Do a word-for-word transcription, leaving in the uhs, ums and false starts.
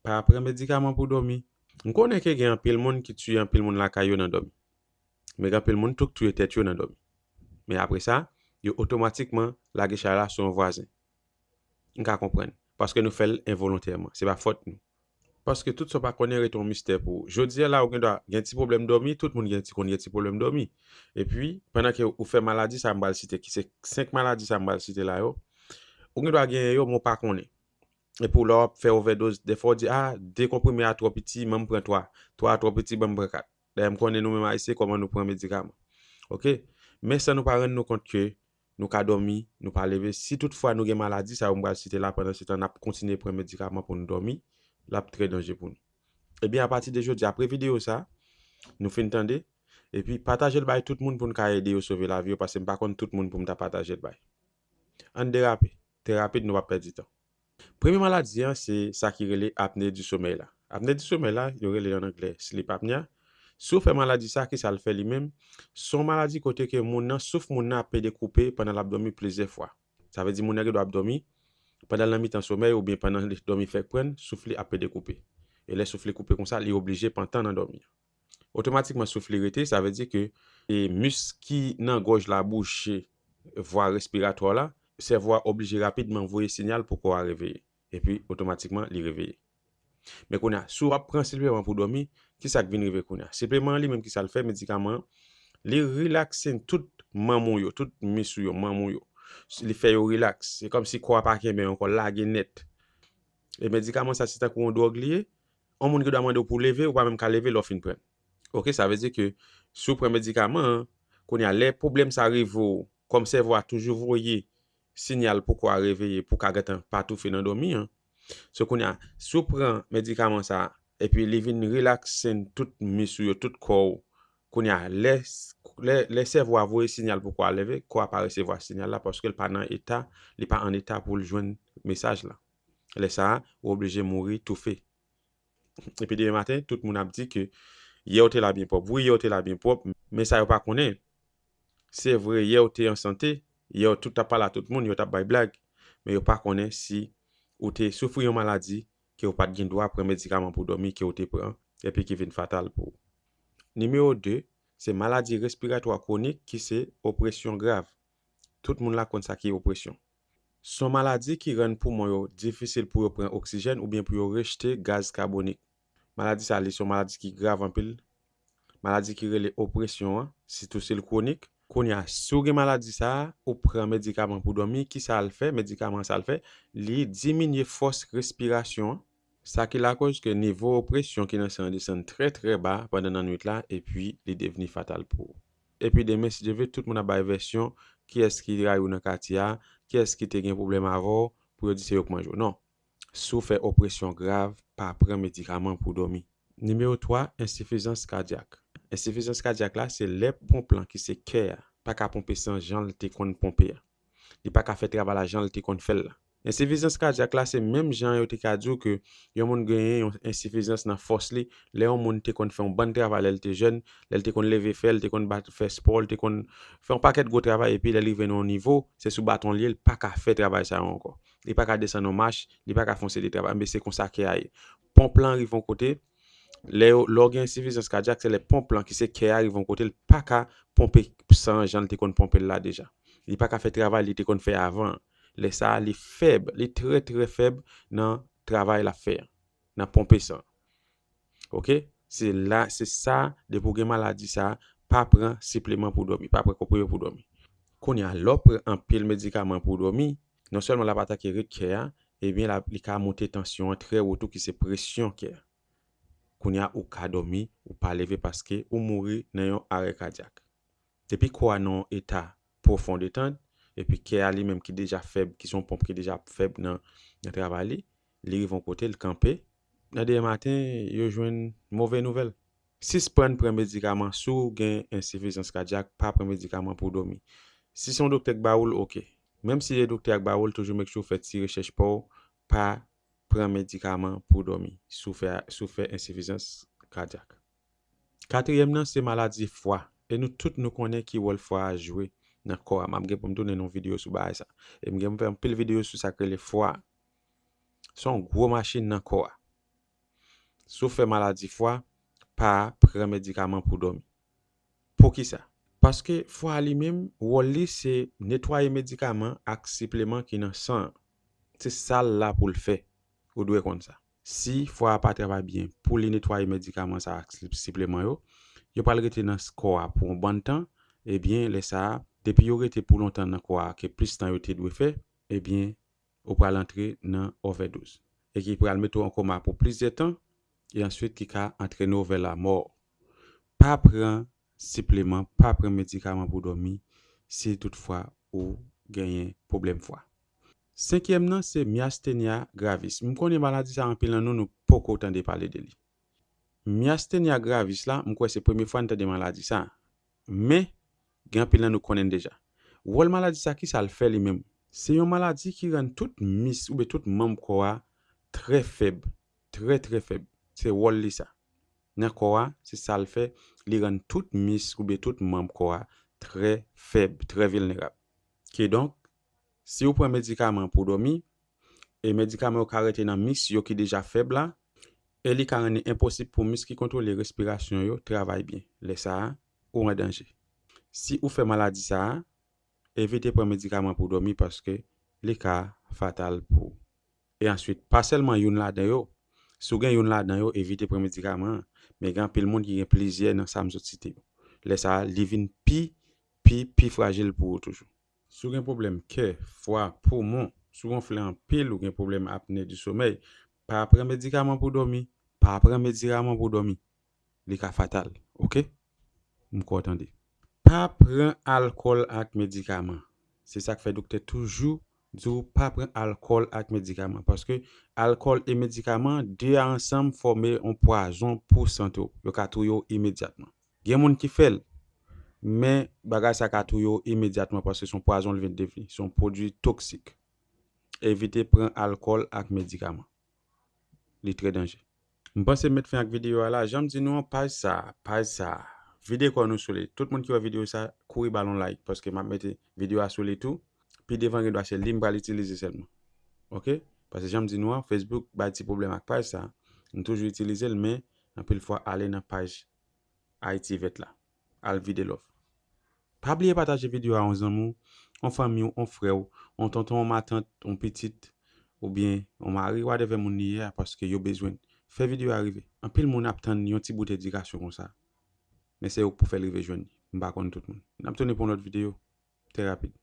Pa pran medikaman pou dòmi. M konnen ke gen anpil moun ki tiye anpil moun lakay yo nan dòmi. Men gen anpil moun tou ki tiye tèt yo nan dòmi. Men apre sa, yo otomatikman lage chay la sou yon vwazen. M ka konprann. Paske nou fè l envolontèman. Se pa fòt nou. Paske tout sa w pa konnen rete yon mistè pou ou. Jodi a la, ou gen dwa gen ti pwoblèm dòmi, tout moun gen ti, konn gen ti pwoblèm dòmi. Epi, pandan ke ou fè maladi sa m pral site, ki se senk maladi sa m pral site la yo, ou gen dwa genyen yo, men w pa konnen. Epi w la w ap fè ovèdoz, dèfwa w di, a, de konprime a twò piti, ban m pran twa, twa a twò piti, ban m pran kat. Dayè, m konnen nou menm Ayisyen, kòman nou pran medikaman. Oke? Men san nou pa rann nou kont ke nou ka dòmi, nou pa leve. Si toutfwa nou gen maladi sa yo m pral site la, pandan se tan n ap kontinye pran medikaman pou nou dòmi, l ap trè danje pou nou. Ebyen, apati de jodi, apre videyo sa, nou fin tande, epi pataje l bay tout moun pou n ka ede yo sove lavi yo, paske m pa konn tout moun pou m ta pataje l bay. Ann derape. Trè rapid, nou p ap pèdi tan. Premye maladi an, se sa ki rele apne di somèy la. Apne di somèy la, yo rele l an anglè sleep apnea. Si w fè maladi sa, ki sa l fè li menm? Se yon maladi kote ke moun nan, souf moun nan ap pede koupe pandan l ap dòmi plizyè fwa. Sa vle di moun nan gen dwa ap dòmi, pandan l nan mitan somèy oubyen pandan li dòmi fèk pran l, souf li ap pede koupe. E lè souf li koupe konsa, li oblije pantan nan dòmi an. Otomatikman souf li rete, sa vle di ke e mis ki nan gòj la bouche vwa respiratwa la, sèvo a oblije rapidman voye siyal pou kò a reveye. Epi otomatikman li reveye. Men kounye a, si w ap pran sipleman pou dòmi, ki sa k vin rive kounye a? Sipleman an li menm ki sa l fè, medikaman an, li rilakse tout manm ou yo, tout mis ou yo, manm ou yo. Li fè yo rilaks. Se kòmsi kò a pa kenbe ankò, lage nèt. E medikaman sa se tankou yon dwòg li ye. Yon moun ki dwa mande w pou w leve, ou pa menm ka leve lè w fin pran l. Oke, sa vle di ke si w pran medikaman an, kounye a, lè pwoblèm sa rive w, kòm sèvo a toujou voye siyal pou kò a reveye, pou w ka gentan pa toufe nan dòmi an. So, kounye a, si w pran medikaman sa, epi li vin rilakse tout mis ou yo, tout kò w, kounye a, lè, lè, lè sèvo a voye siyal pou kò a leve, kò a pa resevwa siyal la, paske l pa nan eta, li pa an eta pou l jwenn mesaj la. Lè sa a, ou oblije mouri, toufe. Epi demen maten, tout moun ap di ke yè w te la byen pwòp. Wi, yè w te la byen pwòp, men sa yo pa konnen, se vre, yè w te an sante, yè w tout t ap pale a tout moun, yo t ap bay blag, men yo pa konnen si ou te soufri yon maladi ke w pa t gen dwa pran medikaman pou dòmi ke w te pran, epi ki vin fatal pou ou. Nimewo de, se maladi respiratwa kwonik ki se opresyon grav. Tout moun la konn sa ki opresyon. Se yon maladi ki rann poumon yo difisil pou yo pran oksijèn oubyen pou yo rejte gaz kabonik. Maladi sa, li se yon maladi ki grav anpil. Maladi ki rele opresyon an, sitou si l kwonik. Kounye a, si w gen maladi sa a, ou pran medikaman pou dòmi, ki sa l fè? Medikaman sa l fè, li diminye fòs respirasyon an. Sa ki lakòz ke nivo opresyon ki nan san an desann trè, trè ba pandan nannwit la, epi li devni fatal pou ou. Epi demen, si Dye vle, tout moun ap bay vèsyon kiyès ki rayi w nan katye a, kiyès ki te gen pwoblèm avè w, pou yo di se yo k manje w. Non. Si w fè opresyon grav, pa pran medikaman pou dòmi. Nimewo twa, ensifizans kadyak. Ensifizans kadyak la, se lè ponp lan ki se kè a, pa ka ponpe san jan l te konn ponpe a. Li pa ka fè travay la jan l te konn fè l la. Ensifizans kadyak la, se menm jan yo te ka di w ke yon moun genyen yon ensifizans nan fòs li, lè yon moun te konn fè yon bann travay lè l te jèn, lè l te konn leve fè, l te konn bat, fè spò, l te konn fè yon pakèt gwo travay, epi lè l rive nan yon nivo, se sou baton l ye, l pa ka fè travay sa yo ankò. Li pa ka desann yon mach, li pa ka fè yon seri de travay, men se konsa kè a ye. Ponp lan rive yon kote, lè yo, lè w gen ensifizans kadyak, se lè ponp lan ki se kè a rive yon kote, l pa ka ponpe san an jan l te konn ponpe l la deja. Li pa ka fè travay li te konn fè avan an. Lè sa a, li fèb, li trè, trè fèb nan travay l ap fè an, nan ponpe san. Oke? Se la, se sa, depi w gen maladi sa, pa pran sipleman pou dòmi, pa pran konprime pou dòmi. Kounye a, lè w pran anpil medikaman pou dòmi, non sèlman l ap atake rit kè a, ebyen, l ap, li ka monte tansyon an trè wo tou, ki se presyon kè a. Kounye a, ou ka dòmi, ou pa leve paske ou mouri nan yon arè kadyak. Depi kò a nan yon eta pwofon detant, epi kè a li menm ki deja fèb, ki se yon ponp ki deja fèb nan, nan travay li, li rive yon kote, l kanpe. Nan demen maten, yo jwenn move nouvèl. Sispann pran medikaman. Si w gen ensifizans kadyak, pa pran medikaman pou w dòmi. Si se yon doktè k ba ou l, oke. Menm si se doktè a k ba ou l, toujou make sure w fè ti rechèch pa w, pa pran medikaman pou w dòmi si w fè, si w fè ensifizans kadyak. Katriyèm nan, se maladi fwa. E nou tout nou konnen ki wòl fwa a jwe nan kò a. M ap gen pou m tounen yon videyo sou bagay sa. E m gen pou m fè anpil videyo sou sa k rele fwa a. Se yon gwo machin nan kò a. Si w fè maladi fwa, pa pran medikaman pou dòmi. Poukisa? Paske fwa li menm, wòl li se netwaye medikaman ak sipleman ki nan san an. Se sa l la pou l fè. Ou dwe konn sa. Si fwa a pa travay byen pou li netwaye medikaman sa ak sip- sipleman yo, yo pral rete nan kò a pou yon bann tan, ebyen, lè sa a, depi yo rete pou lontan nan kò a ke plis tan yo te dwe fè, ebyen, ou pral antre nan ovèdoz. E ki pral mete w an koma pou plizyè tan, e answit ki ka antrene w vè lamò. Pa pran sipleman, pa pran medikaman pou dòmi, si toutfwa ou genyen pwoblèm fwa. Senkyèm nan, se myastenia gravis. M konnen maladi sa anpil nan nou, nou poko tande pale de li. Myastenia gravis la, m kwè se premye fwa n tande maladi sa. Men, gen anpil nan nou konnen l deja. Wòl maladi sa, ki sa l fè li menm? Se yon maladi ki rann tout mis oubyen tout manm kò a trè fèb, trè, trè fèb. Se wòl li sa. Nan kò a, se sa l fè, li rann tout mis oubyen tout manm kò a trè fèb, trè vilnerab. Kidonk, si w pran medikaman pou dòmi, e medikaman yo ka rete nan mis yo ki deja fèb la, e li ka rann li enposib pou mis ki kontwole respirasyon yo travay byen. Lè sa a, ou an danje. Si ou fè maladi sa a, evite pran medikaman pou dòmi paske li ka fatal pou ou. E answit, pa sèlman youn ladan yo. Si w gen youn ladan yo, evite pran medikaman an. Men gen anpil moun ki gen plizyè nan sa m sot site yo. Lè sa a, li vin pi, pi, pi frajil pou ou toujou. Si w gen pwoblèm kè, fwa, poumon, si w wonfle anpil, ou gen pwoblèm apne di somèy, pa pran medikaman pou dòmi. Pa pran medikaman pou dòmi. Li ka fatal, oke? M kwè w tande. Pa pran alkòl ak medikaman. Se sa k fè doktè toujou di w pa pran alkòl ak medikaman. Paske alkòl e medikaman, de a ansanm fòme yon pwazon pou sante w. Yo ka touye w imedyatman. Gen moun ki fè l, men bagay sa ka touye w imedyatman paske se yon pwazon l vin devni. Se yon pwodui toksik. Evite pran alkòl ak medikaman. Li trè danje. M panse m met fen ak videyo a la. Jan m di nou an, paj sa, paj sa, vide kò nou sou li. Tout moun ki wè videyo sa, kouri ba l yon like, paske m ap mete videyo a sou li tou. Pi devan, gen dwa se li m pral itilize sèlman. Oke? Paske jan m di nou an, Facebook bay ti pwoblèm ak paj sa. M toujou itilize l, men anpil fwa ale nan paj Ayiti Vèt la. Al vide love. Pa bliye pataje videyo a yon zanmi w, yon fanmi w, yon frè w, yon tonton, yon matant, yon pitit, oubyen yon mari, whatever moun li ye a, paske yo bezwen l. Fè videyo a rive. Anpil moun ap tann yon ti bout edikasyon konsa. Men se ou k pou fè l rive jwenn li. M pa konn tout moun. N ap tounen pou yon lòt videyo. Trè rapid.